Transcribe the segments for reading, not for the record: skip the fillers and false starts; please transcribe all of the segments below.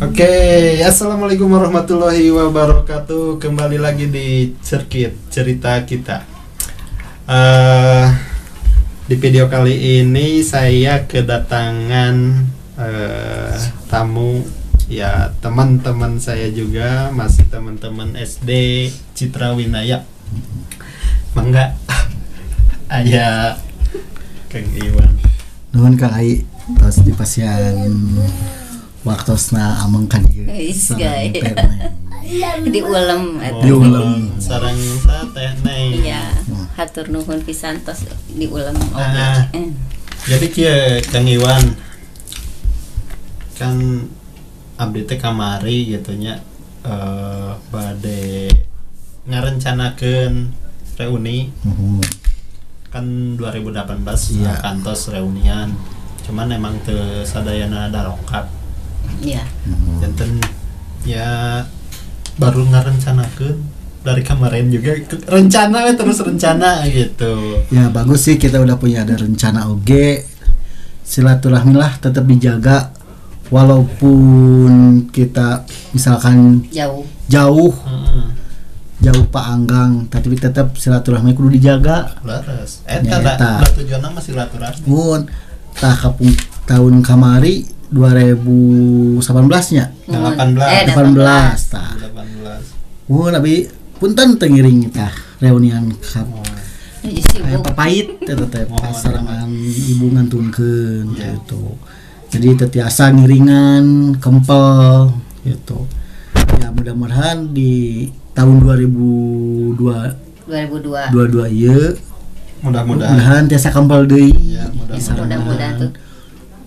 Oke, assalamualaikum warahmatullahi wabarakatuh. Kembali lagi di Cerkit Cerita Kita. Di video kali ini saya kedatangan tamu, ya teman-teman saya juga, masih teman-teman SD Citra Winaya. Mangga, aya Kang Iwan. Nuhun, Kang Ai, tos dipasihan waktosna ameng ka dieu. Geus, Sareng guys. Teh Neng. Diulem eta. Diulem. Sareng sa Teh Neng. Iya, hatur nuhun pisan tos diulem oge. Ah. Jadi kieu, Kang Iwan, kan abdi teh kamari gitu nya, bade ngarencanakeun reuni. Nuhun. Kan 2018 kantos reunian, cuman emang teu sadayana darongkap. Janten ya baru ngarencanakeun dari kemarin juga, rencana we, terus rencana gitu. Ya bagus sih kita udah punya ada rencana oge. Silaturahmi lah tetap dijaga walaupun kita misalkan Jauh. Jauh, jauh Pak Anggang, tapi tetap silaturahmi kudu dijaga. Leres eta. Ya, Da, eta. da tujuanna mah silaturahmi. Mun tah kapung tahun kamari 2018 nya. 18. Eh, 18 tah. 18. Mun abi punten teu ngiring tah reunian kap. Jadi Aya sibuk. papait eta teh Mohon. pas sarengan ibu ngantunkeun gitu. Jadi teu tiasa ngiringan kempel gitu. Ya mudah-mudahan di tahun 2002 2002. 22 ieu Mudah-mudahan. Mudah-mudahan tiasa kempel deui. Ya, mudah-mudahan. Mudah-mudahan tuh.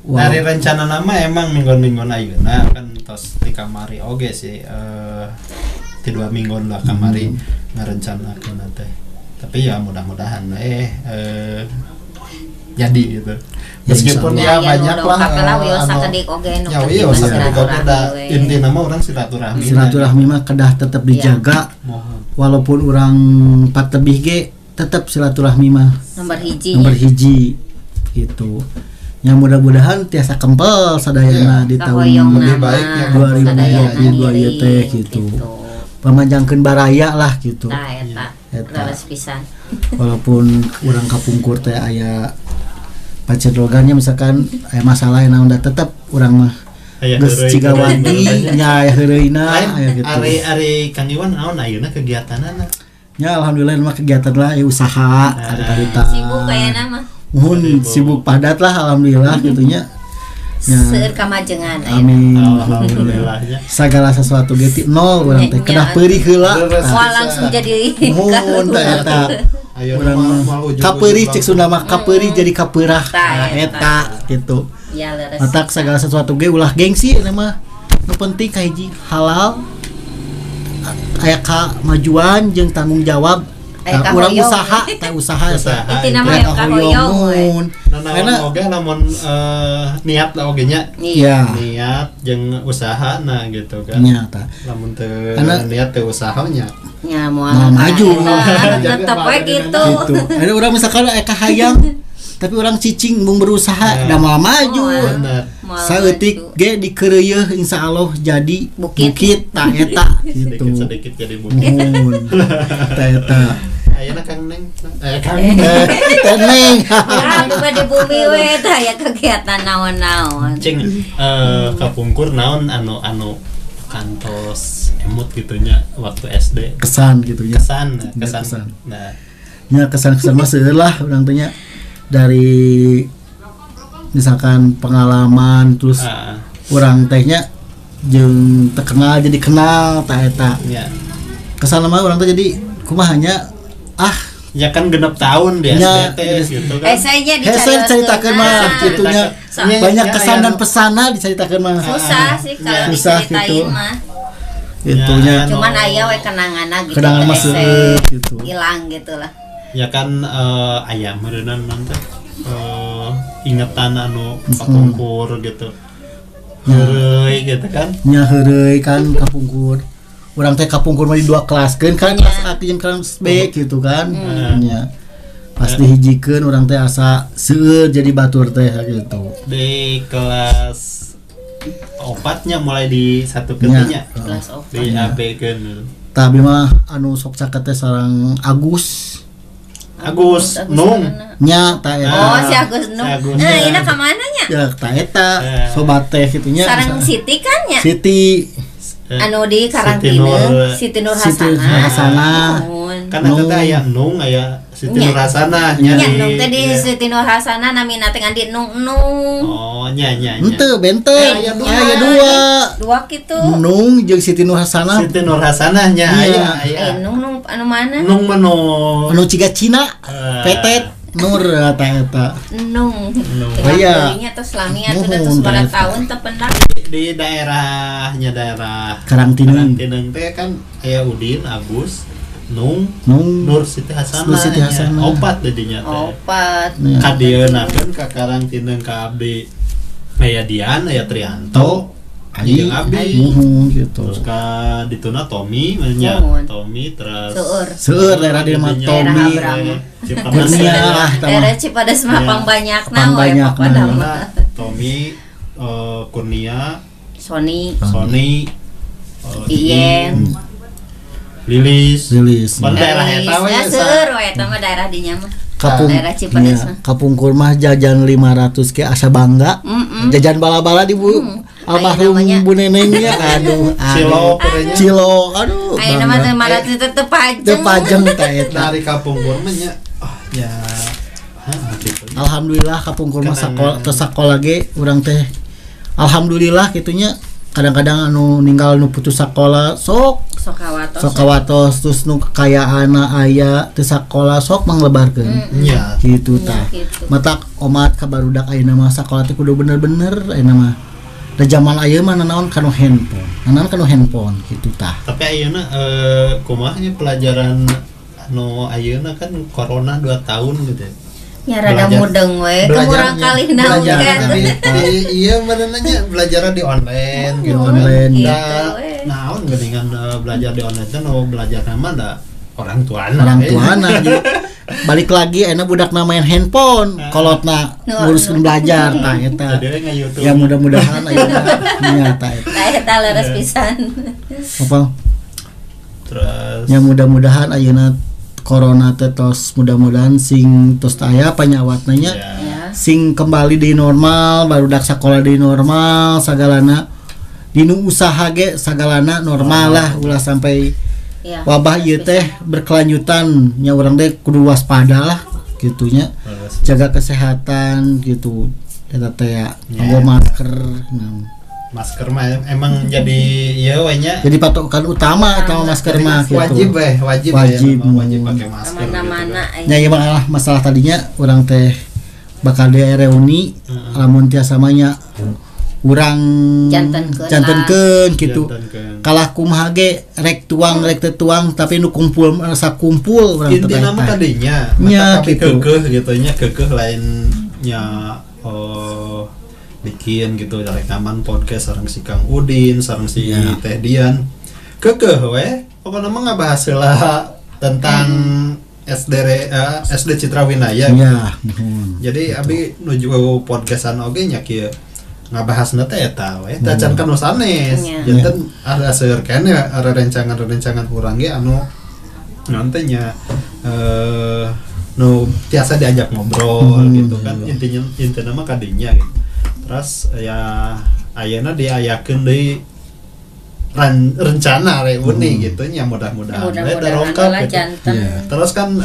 Wow. Dari rencana nama emang minggon-minggon ayeuna kan tos di kamari oge sih, di 2 minggon lah kamari ngarencanakeun teh. Tapi ya mudah-mudahan jadi gitu. Ya, Meskipun insya ya, Ya, banyak nu lah dongkap lah, wios anu- sakedik oge nu ya penting wios mah sakedik oge da silaturahmi we. intina mah urang silaturahmi. Silaturahmi mah kedah tetap dijaga. Mohon. Walaupun orang patebih ge tetap silaturahmi mah Nomor hiji. Nomor hiji gitu. Ya mudah-mudahan tiasa kempel sadayana di tahun Kahoyong Lebih nama, baik ya, 2022 ieu teh ngiring, gitu. Pamanjangkeun baraya lah gitu. Tah eta. Eta. Leres pisan. Walaupun urang kapungkur teh aya pacedrogannya, misalkan aya masalah yang naon, da tetep urang mah Aya geus heureuy- ciga wadi nya, aya heureuyna, Lain, aya gitu. Ari ari Kang Iwan naon ayeuna kegiatanana? Ya alhamdulillah mah kegiatan lah ya usaha hari-harita. Sibuk kayakna mah. Muhun, sibuk padat lah alhamdulillah gitunya. Ya. Seueur kamajengan ayeuna. Amin. Alhamdulillah ya. Segala sesuatu ge ti nol urang teh kedah peurih heula. Leres. Wah, langsung jadi Muhun teh eta. Ayeuna Urang mah mah moal ujug-ujug kapeurih, cek langsung. Sunda mah kapeurih jadi kapeurah. Tah, Nah, eta. eta gitu. Ya leres. Matak segala sesuatu ge ulah gengsi eta mah. Nu penting kahiji halal, aya kamajuan jeung tanggung jawab. Aya Tah, urang kahoyong. usaha teh usaha eta. Usaha. Intina mah Aya aya kahoyong we. mun. Nah, naon Karena oge lamun niat lah oge nya. Iya. Niat jeung usaha nah gitu kan. Nya tah. Lamun teu Karena- niat teu usahanya. Nya moal Moal maju. Tetep we gitu. Gitu. Ada orang misalkan aya kahayang tapi orang cicing mung berusaha da moal maju. Moal. Bener. Moal Saeutik maju. ge dikeureuyeun insya Allah jadi Bukit. bukit tah eta gitu. Sedikit-sedikit jadi bukit. Muhun. Tah eta. Ayeuna Kang Neng. Kang Teh Neng. Ah, coba di bumi we tah aya kegiatan naon-naon. Cing, kapungkur naon anu anu kantos emut gitunya waktu SD? Kesan gitu ya. Kesan, kesan. Kesan. Nah, Ya kesan-kesan mah seueur lah urang teh nya, dari misalkan pengalaman terus urang teh nya jeung terkenal jadi kenal tah eta. Kesan mah urang teh jadi kumaha nya ah. Ya kan 6 tahun di Ya, SD teh gitu kan. Eh, saya nya Hese ceritakeun mah gitunya. Ya, Banyak ya, kesan ya. dan pesana diceritakeun mah. Susah sih kalau Susah diceritain gitu. mah. Itunya. Ya, Cuman aya we kenanganna gitu. Kenangan mah Hese seueur gitu. hilang gitu lah. Ya kan aya meureunan nanti ingetan anu kapungkur gitu. Heureuy gitu kan. Nya heureuy kan kapungkur. Urang teh kapungkur mah di dua kelas kan, kan kelas A jeung kelas B gitu kan. Nya. Pas dihijikeun urang teh asa seueur jadi batur teh gitu. Di kelas Opatnya mulai di satu ketinya. Kelas opat. Di AB-keun. Tah abi mah anu sok caket teh sareng Agus. Agus Nung. Nya ta eta. Oh, si Agus Nung. Eh, ini ka mana nya? Ya ta eta sobat teh kitu nya. Sareng Siti kan nya? Siti. Anu di karantina Siti Nur Hasanah. Kan eta teh aya Nung aya Siti Nur Hasanah nya. Nya Nung teh di Siti Nur Hasanah namina teh ngan di Nung Nung. Oh, nya nya. Henteu benten. Aya dua. Dua kitu. Nung jeung Siti Nur Hasanah. Siti Nur Hasanah nya aya aya. Nung Nung anu mana? Nung mano. Anu ciga Cina. Petet Nur eta eta. Nung. Iya. Nya tos lami atuh da tos sabaraha tahun teu pendak. Di daerahnya daerah Karangtineng. Karangtineng teh kan aya Udin, Agus, Nung, Nur Siti Hasanah. Nur Siti Hasanah. Opat jadinya teh. Opat. Ka dieuna ka Karangtineng ka abdi aya Dian, aya Trianto, jeung abdi. Muhun gitu. Terus ka dituna Tommy nya, Tommy terus seueur daerah di mah Tommy. Kurnia lah daerah Cipadas mah pangbanyakna we pokona mah. Tommy, Kurnia, Sony, Ien, Lilis. Pan daerah eta we. Seueur we eta mah daerah dinya mah. Daerah Cipadas mah. Kapungkur mah jajan 500 ke asa bangga. Jajan bala-bala di Bu almarhum Bu Nenengnya. Aduh, Cilok, cilok, aduh. Ayeuna mah 500 teh teu pajeng. Teu pajeng teh eta. Dari kapungkur mah nya. Oh, ya. Alhamdulillah kapungkur mah sakola teu sakola ge urang teh. Alhamdulillah kitunya kadang-kadang anu ninggal nu putus sakola sok kawatos terus nu kekayaanna aya teu sakola sok manglebarkeun. Nya kitu tah. Matak omat ka barudak ayeuna mah sakola teh kudu bener-bener ayeuna mah. Da zaman ayeuna mah nanaon kanu handphone. Nanaon kanu handphone kitu tah. Tapi ayeuna kumaha nya pelajaran anu ayeuna kan corona 2 tahun gitu. Ya rada mudeng we, kurang kali naon kan. Iya benernya belajar di online gitu. Online. Da naon geuningan belajar di online teh nu belajar nama da orang tuana. Orang tuana. Jadi balik lagi enak budakna main handphone, kolotna nguruskeun belajar tah eta. Ya mudah-mudahan ayeuna nya tah eta. Tah eta leres pisan. Apa? Terus ya mudah-mudahan ayeuna corona teh tos mudah-mudahan sing tos aya panyawatna nya. Sing kembali di normal, barudak sakola di normal, sagalana dinu usaha ge sagalana normal lah ulah sampai wabah ieu teh berkelanjutan nya urang teh kudu waspada lah gitunya. Jaga kesehatan gitu eta teh ya, nganggo masker. Masker mah emang jadi ieu we nya. Jadi patokan utama atau masker mah gitu. Wajib we, wajib pakai masker. Mana-mana. Nya ieu mah masalah tadinya urang teh bakal di reuni lamun tiasa mah nya urang jantenkeun gitu. Kalah kumaha ge rek tuang rek teu tuang tapi nu kumpul rasa kumpul urang teh. Intina mah tadinya tapi keukeuh gitu nya, keukeuh lain nya bikin gitu rekaman podcast sareng si Kang Udin, sareng si Teh Dian. Keukeuh we, pokona mah ngabahas heula tentang SD Citra Winaya. Ya, jadi gitu. Abi nuju podcastan oge nya kieu ngabahasna teh eta we, teh can ka nu sanes. Janten ada seueur keneh rencangan-rencangan urang ge anu naon teh nya nu tiasa diajak ngobrol gitu kan. Intinya intina mah kadinya gitu. Terus ya ayeuna diayakeun deui rencana reuni gitu nya mudah-mudahan we terungkap gitu. Terus kan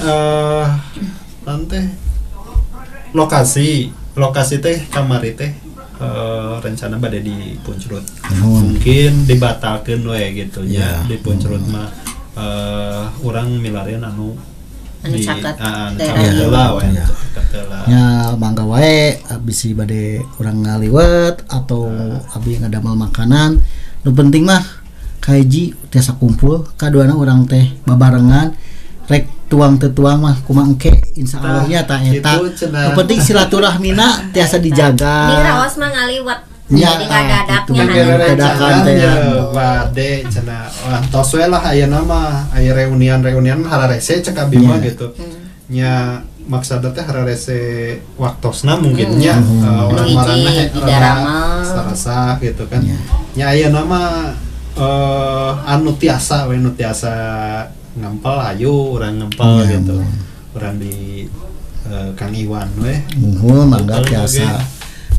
nanti lokasi teh kamari teh rencana bade di Puncrut. Mungkin dibatalkeun we gitu nya di Puncrut mah urang milarian anu caket heula we. Ya mangga wae bisi bade urang ngaliwet atau abi ngadamel makanan. Nu penting mah kahiji tiasa kumpul, kaduana urang teh babarengan rek tuang teu tuang mah kumaha engke insyaallah nya ta eta. Nu penting silaturahmina tiasa dijaga. Di raos mah ngaliwet. Jadi ngadadaknya dadakan teh bade cenah tos we lah ayeuna mah aya reunian-reunian hararese cek abi mah gitu. Nya maksudna teh hararese waktosna mungkin nya orang marana Sasah gitu kan. Nya ayeuna mah anu tiasa we nu tiasa ngempel ayo urang ngempel gitu. Urang di Kang Iwan we. Muhun mangga tiasa.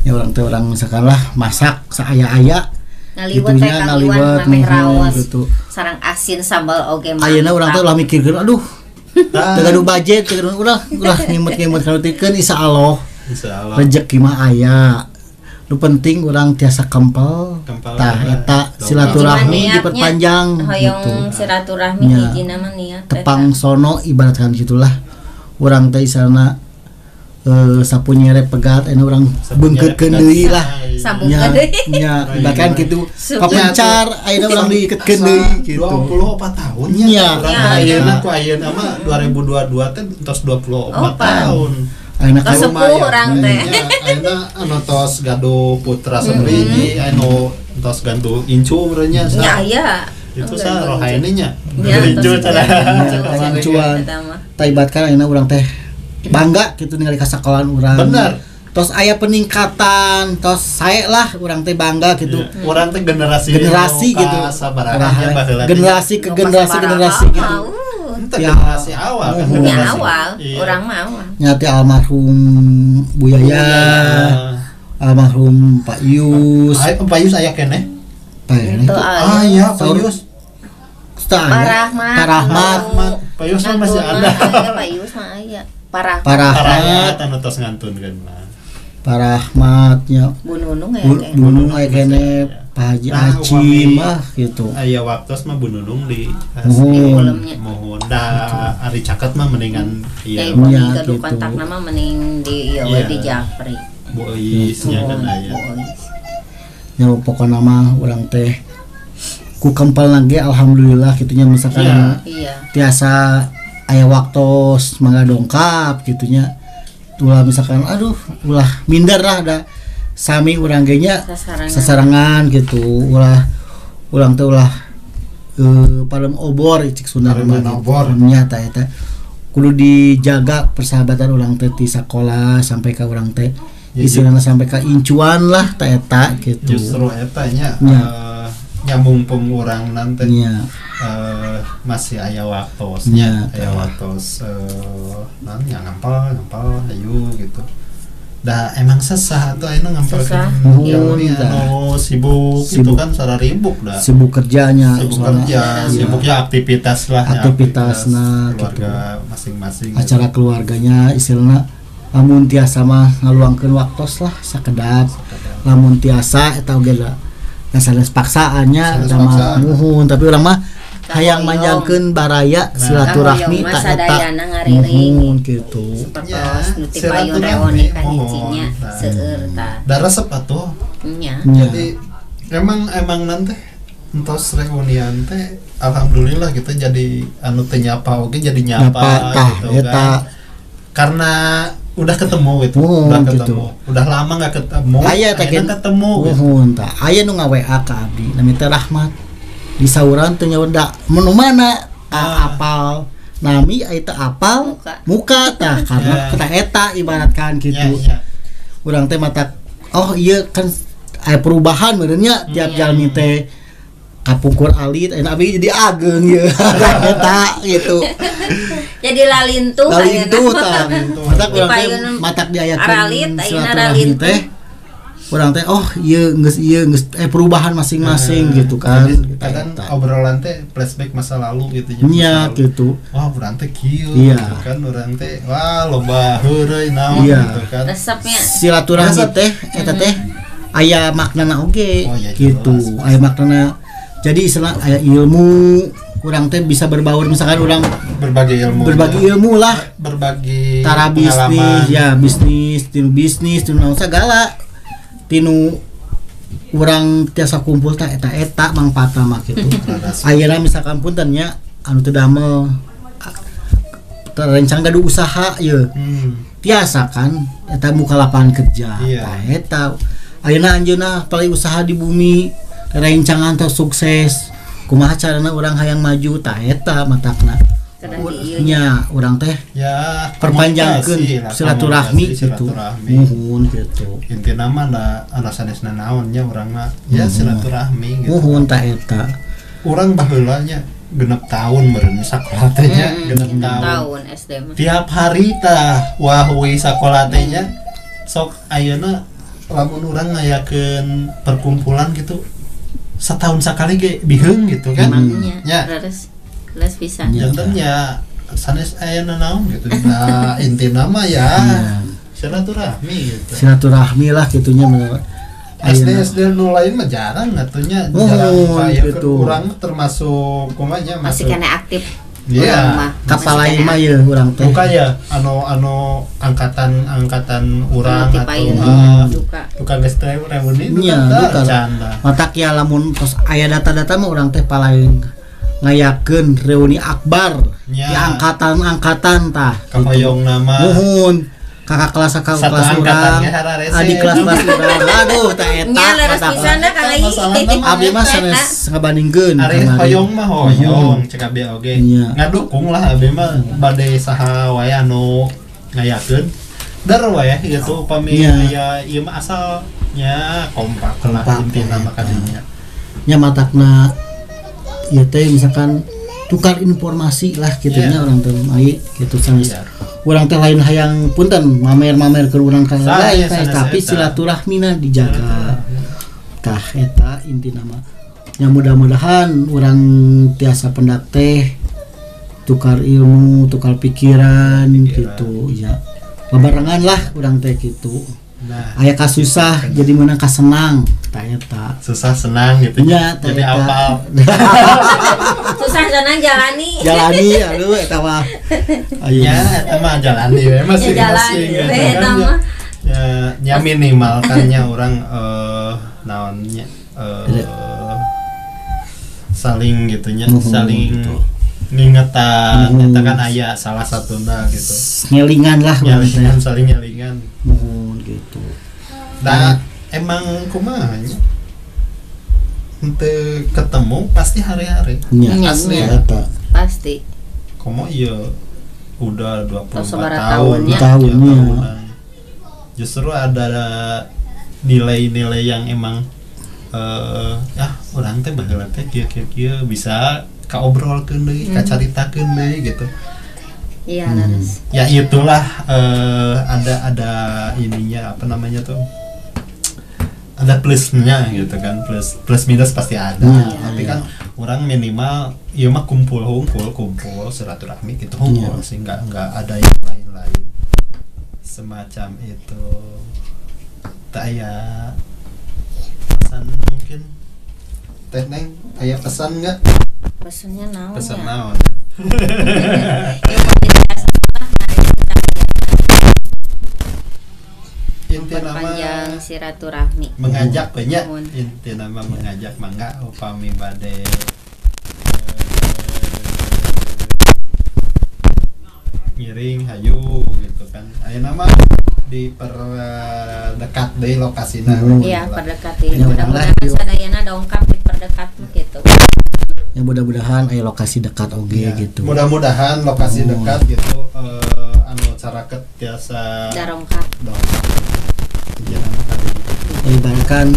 Ya urang teh urang misalkan lah masak saaya-aya ngaliwet teh Kang Iwan mameh raos gitu. Sarang asin sambal oge mah. Ayeuna urang teh ulah mikirkeun aduh. Teu gaduh budget, teu gaduh ulah ngimut-ngimut kalutikeun insyaallah. Insyaallah. Rezeki mah aya. Nu penting urang tiasa kempel. Tah eta silaturahmi diperpanjang gitu. Hoyong silaturahmi hijina mah niat. Tepang sono ibaratkan gitulah. Urang teh isana sapu nyere pegat anu urang beungkeutkeun deui lah. Sambungkeun deui. Nya ibaratkan kitu. Kapencar ayeuna urang diiketkeun deui gitu. 24 tahun nya. Ayeuna ku ayeuna mah 2022 teh tos 24 tahun. Ayeuna tos sepuh urang teh. Ayeuna anu tos gaduh putra sabiji, anu tos ganduh incu meureun nya. Nya aya. Itu sa rohaini nya. Incu cenah. Incuan. Taibatkan ayeuna urang teh bangga gitu ningali ka sakolaan urang. Bener. Tos aya peningkatan, tos sae lah urang teh bangga gitu. Yeah. Urang teh generasi gitu. Generasi ke generasi gitu. Ya, generasi awal kan. Ya awal, urang mah awal. Nya teh almarhum Bu Yaya, almarhum Pak Yus. Pak Yus aya keneh? Ah iya, Pak Yus. Pak Rahmat. Pak Rahmat. Pak Yus masih ada. Pak Yus mah aya. Pak Rahmat anu tos ngantun kan mah. Pak Rahmatnya Bu Nunung aya keneh. Bu Nunung aya keneh, Pak Haji Acim mah gitu. Aya waktos mah Bu Nunung di mohon da ari caket mah mendingan ieu. Ya gitu. Kontakna mah mending di ieu we di Japri. Bu Ois nya kan aya. Ya pokona mah urang teh ku kempel lagi alhamdulillah gitunya misalkan tiasa aya waktos mangga dongkap gitunya. Ulah misalkan aduh ulah minder lah da sami urang ge nya sasarangan gitu ulah ulang teh ulah palem obor cik Sunda mah obor nya ta eta kudu dijaga persahabatan urang teh ti sakola sampai ka urang teh istilahna sampai ka incuan lah ta eta gitu. Justru eta nya nyambung pengurang nanti masih aya waktos nya aya waktos nya ngampel ayo gitu. Dah emang sesah atau ayeuna ngampel anu sibuk itu kan sararibuk dah. Sibuk kerjanya, sibuk kerja, sibuknya aktivitas lah, aktivitasna keluarga masing-masing. Acara gitu. Keluarganya istilahna lamun tiasa mah ngaluangkeun waktos lah sakedap. Lamun tiasa eta oge da sanes paksaannya sama muhun tapi urang mah hayang manjangkeun baraya silaturahmi ta eta muhun gitu. Sapertos nu ti payun reuni ka hijinya seueur ta. Da resep atuh. Nya. Jadi emang nanti entos reunian teh alhamdulillah gitu jadi anu teu nyapa oge jadi nyapa gitu kan. Karena udah ketemu gitu, udah ketemu. Gitu. Udah lama nggak ketemu. Aya teh ketemu. Muhun tah. Aya nu nga-WA ka abdi, nami teh Rahmat. Di sauran teh nyawa da menu mana apal nami aya teh apal muka tah karena kita eta ibaratkan gitu. Urang teh mata oh iya kan aya perubahan meureun nya tiap jalmi teh kapungkur alit ayeuna abdi jadi ageung ieu eta gitu. Jadi lalintuh lalintuh tah. Matak urang teh matak diayakeun silaturahmi teh. Urang teh oh ieu geus perubahan masing-masing gitu kan. Jadi kadang obrolan teh flashback masa lalu gitu nya. Iya gitu. Wah urang teh kieu gitu kan urang teh wah loba heureuy naon gitu kan. Resepnya. Silaturahmi teh eta teh aya maknana oge gitu. Aya maknana. Jadi istilah aya ilmu urang teh bisa berbaur misalkan urang berbagi ilmu lah, berbagi tara bisnis ya bisnis tinu naon sagala tinu urang tiasa kumpul tah eta mangfaatna mah kitu. Ayeuna misalkan punten nya anu teu damel terencang gaduh usaha ye. Tiasa kan eta buka lapangan kerja tah eta ayeuna anjeunna palai usaha di bumi rencangan teh sukses kumaha carana urang hayang maju tah eta matakna Nya urang teh ya perpanjangkeun silaturahmi gitu. Muhun gitu. Intina mah da anu sanesna naon nya urang mah ya silaturahmi gitu. Muhun tah eta. Urang baheula nya 6 tahun meureun sakola teh nya 6 tahun SD mah. Tiap hari tah wah we sakola teh nya sok ayeuna lamun urang ngayakeun perkumpulan gitu setahun sakali ge biheung gitu kan. Nya. Terus bisa. Jantennya sanes aya naon gitu. Nah, intina mah ya silaturahmi gitu. Silaturahmi lah gitunya bener. SD nu lain mah jarang atunya jarang kaya gitu. Urang termasuk kumanya masih kena aktif. Iya. Kapal lain mah ye urang teh. Buka ya anu angkatan urang atau duka geus teh reuni duka canda. Matak ya lamun tos aya data-data mah urang teh palain ngayakeun reuni akbar di angkatan-angkatan tah. Kahoyong nama. Muhun. Kakak kelas urang, adik kelas urang. Aduh tah eta. Nya leres pisan da kang ai. Abdi mah sanes ngabandingkeun. Ari hoyong mah hoyong cek abdi oge. Ngadukung lah abdi mah bade saha wae anu ngayakeun. Der wae gitu upami aya ieu mah asal nya kompak lah intina mah kadinya. Nya matakna ieu teh misalkan tukar informasi lah gitu nya urang teh ai gitu sanes. Urang teh lain hayang punten mamer-mamer ke urang ka lain tapi silaturahmina dijaga. Tah eta intina mah. Nya mudah-mudahan urang tiasa pendak teh tukar ilmu, tukar pikiran gitu ya. Babarengan lah urang teh gitu. Nah, aya kasusah jadi meunang kasenang tah eta. Susah senang gitu ya, jadi apal. Susah senang jalani. Jalani aduh eta mah. Ya eta mah jalani we masing-masing gitu kan. Ya, ya minimal kan nya urang naonnya saling gitu nya, saling gitu. Ngingetan eta kan aya salah satuna gitu. Ngelingan lah ngelingan, saling ngelingan. Muhun gitu. Nah, emang kumaha nya? Henteu ketemu pasti hari-hari. Ya, asli eta. Pasti. Komo ieu udah 24 tahun tahunnya. Justru ada nilai-nilai yang emang urang teh baheula teh kieu-kieu bisa kaobrolkeun deui, kacaritakeun deui gitu. Iya, leres. Ya itulah ada ininya apa namanya tuh? Ada plusnya gitu kan, plus minus pasti ada. Tapi kan orang minimal ieu mah kumpul silaturahmi gitu hungkul sih, enggak ada yang lain-lain. Semacam itu. Tak aya pesan mungkin. Teh Neng, aya pesan enggak? Pesannya naon? Pesan naon? Inti nama silaturahmi. Mengajak banyak. Inti nama mengajak mangga upami bade ngiring hayu gitu kan. Ayeuna mah diperdekat deui lokasina. Iya, perdekat deui. Mudah-mudahan sadayana dongkap diperdekat gitu. Ya mudah-mudahan aya lokasi dekat oge ya, gitu. Mudah-mudahan lokasi dekat gitu anu caraket tiasa darongkap. Ya, ibaratkan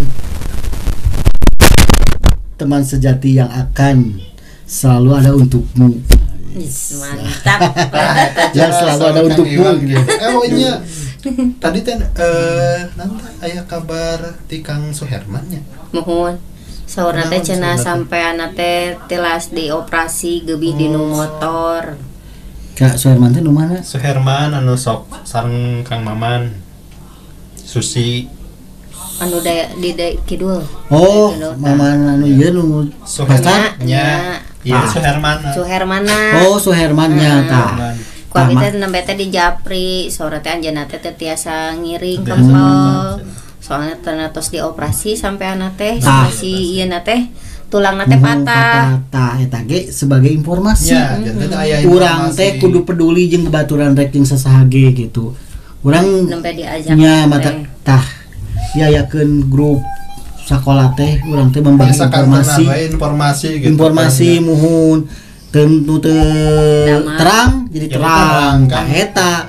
teman sejati yang akan selalu ada untukmu. Mantap. Yang selalu ada untukmu gitu. Oh iya. Tadi teh nanti aya kabar ti Kang Suherman nya. Muhun. Saurna teh cenah sampean teh tilas dioperasi geubih dinu motor. Kak Suherman teh nu mana? Suherman anu sok sareng Kang Maman. Susi anu di kidul. Oh, Maman anu ieu nu pasar nya. Ieu Suherman. Suhermana. Oh, Suherman nya tah. Ku abi teh nembe teh di japri, saurna teh anjeunna teh teu tiasa ngiring kempel. Soalnya ternyata dioperasi sampai anak teh si ieu na teh tulangna teh patah. Tah eta ge sebagai informasi. Ya, urang teh kudu peduli jeung babaturan rek jeung sasaha ge gitu. Urang nembe diajak nya mata tah diayakeun grup sakola teh urang teh membagi informasi gitu. Informasi muhun Tentu terang jadi terang ka eta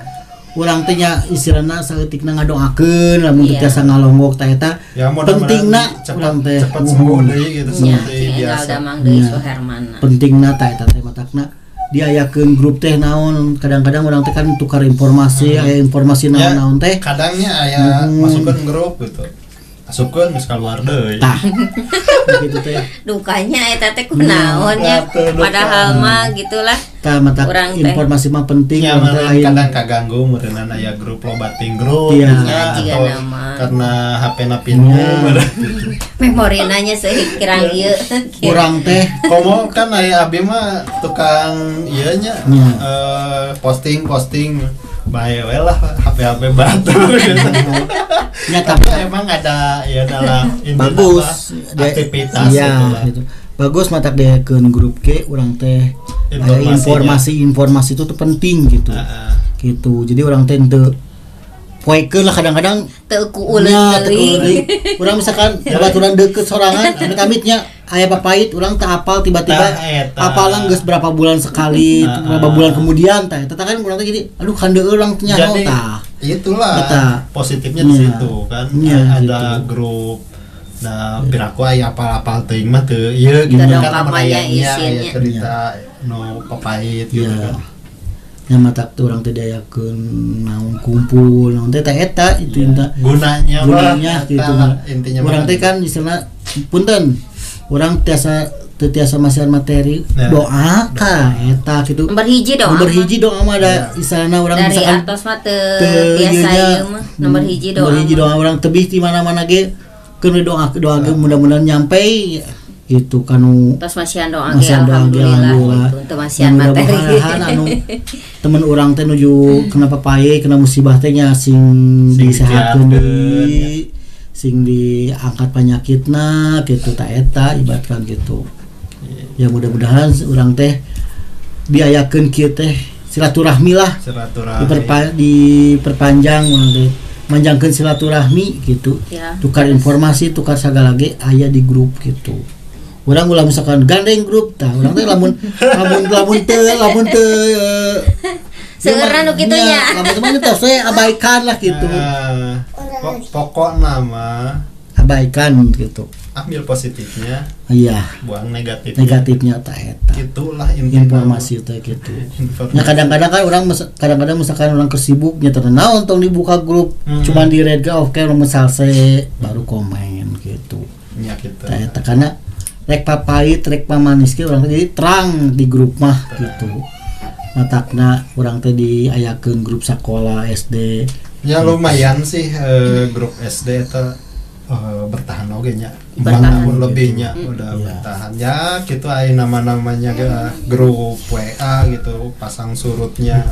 urang teh nya istilahna saeutikna ngadoakeun lamun teu tiasa ngalonggok ta eta pentingna urang teh cepat sembuh deui gitu seperti biasa. Pentingna ta eta teh matakna diayakeun grup teh naon kadang-kadang urang teh kan tukar informasi aya informasi naon-naon teh kadangnya aya masukkeun grup gitu. Asupkeun geus kaluar deui. Tah. Gitu teh. Dukanya eta teh kunaon nya padahal mah gitulah. Tah mata informasi mah penting ya, kadang kaganggu meureunana aya grup lobating grup ya, atau karena HP-na pinuh memorina nya seueur ieu. Urang teh komo kan aya abi mah tukang ieu nya posting-posting bae we lah HP-HP batur gitu. Ya tapi emang ada ya dalam bagus aktivitas ya, gitu. Bagus matak diakeun grup ke urang teh informasi-informasi itu tuh penting gitu. Gitu. Jadi urang teh teu poekeun lah kadang-kadang teu kuuleun teuing. Urang misalkan babaturan deukeut sorangan amit-amitnya aya papait urang teu apal tiba-tiba apalan geus berapa bulan sekali, berapa bulan kemudian tah eta kan urang teh jadi aduh kandeueun urang teh nyaho tah. Itulah positifnya di situ kan ada gitu. Grup nah piraku aya apal-apal teuing mah teu ieu gitu kan aya cerita nu papait gitu kan. Nya matak teh urang teh diayakeun naon kumpul naon teh eta itu gunanya gitu intinya urang teh kan istilahna punten urang tiasa teu tiasa masihan materi doa ka eta gitu nomor hiji doa mah ada istilahna urang dari misalkan atos mah teu tiasa ieu mah nomor hiji doa urang tebih di mana-mana ge keun doa doa ge mudah-mudahan nyampe gitu kanu tos masihan doa ge alhamdulillah gitu teu masihan materi anu temen urang teh nuju kena papaye kena musibah teh nya sing disehatkeun deui sing diangkat penyakitna gitu ta eta ibaratkan gitu. Ya mudah-mudahan urang teh diayakeun kieu teh silaturahmi lah diperpanjang urang teh manjangkeun silaturahmi gitu ya. Tukar informasi tukar sagala ge aya di grup gitu. Urang ulah misalkan gandeng grup tah urang teh lamun lamun teu seueurna nu kitu nya lamun teman teh saya abaikan lah gitu. Pokokna mah abaikan gitu. Ambil positifnya. Iya. Buang negatifnya. Negatifnya tah eta. Itulah informasi teh gitu. Nah kadang-kadang kan orang kadang-kadang misalkan orang kesibuk nya teh naon tong dibuka grup cuman di red oke urang salse baru komen gitu. Nya gitu. Tah eta karena rek papait rek pamanis ge urang teh jadi terang di grup mah gitu. Matakna urang teh diayakeun grup sakola SD. Ya lumayan sih grup SD eta bertahan oge nya. 4 tahun lebihnya udah bertahan. Ya gitu aya nama-namanya grup WA gitu pasang surutnya.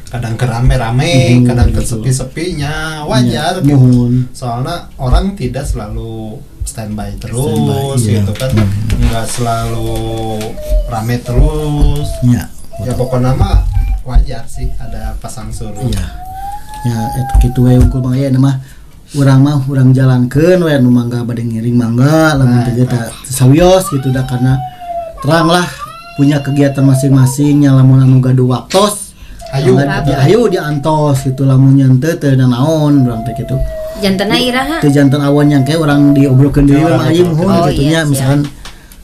Kadang kerame-rame, kadang kesepi-sepinya, wajar gitu. Soalnya orang tidak selalu standby terus gitu kan, nggak selalu rame terus. Ya pokoknya mah wajar sih ada pasang surut. Iya. Ya kitu we unggul mah aya mah urang mah urang jalankeun we nu mangga bade ngiring mangga lamun teu teh sawios gitu dah karena terang lah punya kegiatan masing-masing nya lamun anu gaduh waktos ayo diantos gitu lamun nyen teu teu naon urang teh kitu. Jantenna iraha? Teu janten awan yang kayak orang diobrolkeun deui mah ieu muhun kitu nya misalkan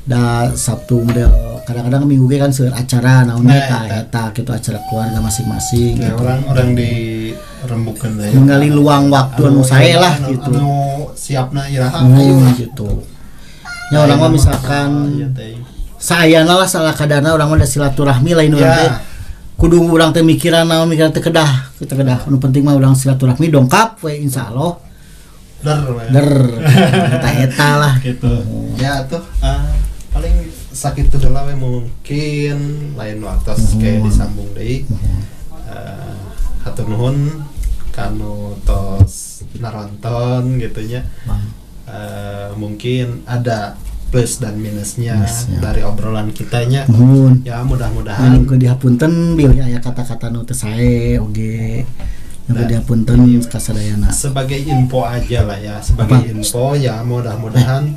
da Sabtu model kadang-kadang minggu ge kan seueur acara naon eta eta kitu acara keluarga masing-masing ya, gitu. Orang dirembukeun deui. Menggali luang waktu anu sae lah gitu. Anu siapna iraha ayo lah gitu. Nya urang mah misalkan saayana lah salah kadarna urang mah da silaturahmi lain urang teh kudu urang teh mikiran naon mikiran teh kedah kitu kedah nu penting mah urang silaturahmi dongkap we insyaallah der eta eta lah gitu. Ya tuh paling sakitu heula we mungkin lain waktu kayak disambung deui. Hatur nuhun kanu tos naronton gitu nya. Mungkin ada plus dan minusnya dari obrolan kitanya. Ya mudah-mudahan anu dihapunten bilih aya kata-kata nu teu sae oge. Anu dihapunten kasadayana. Sebagai info aja lah ya, sebagai info ya mudah-mudahan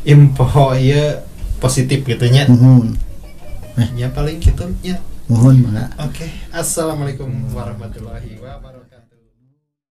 info ieu positif gitu nya. Ya paling kitu nya. Mohon mangga. Oke, assalamualaikum warahmatullahi wabarakatuh.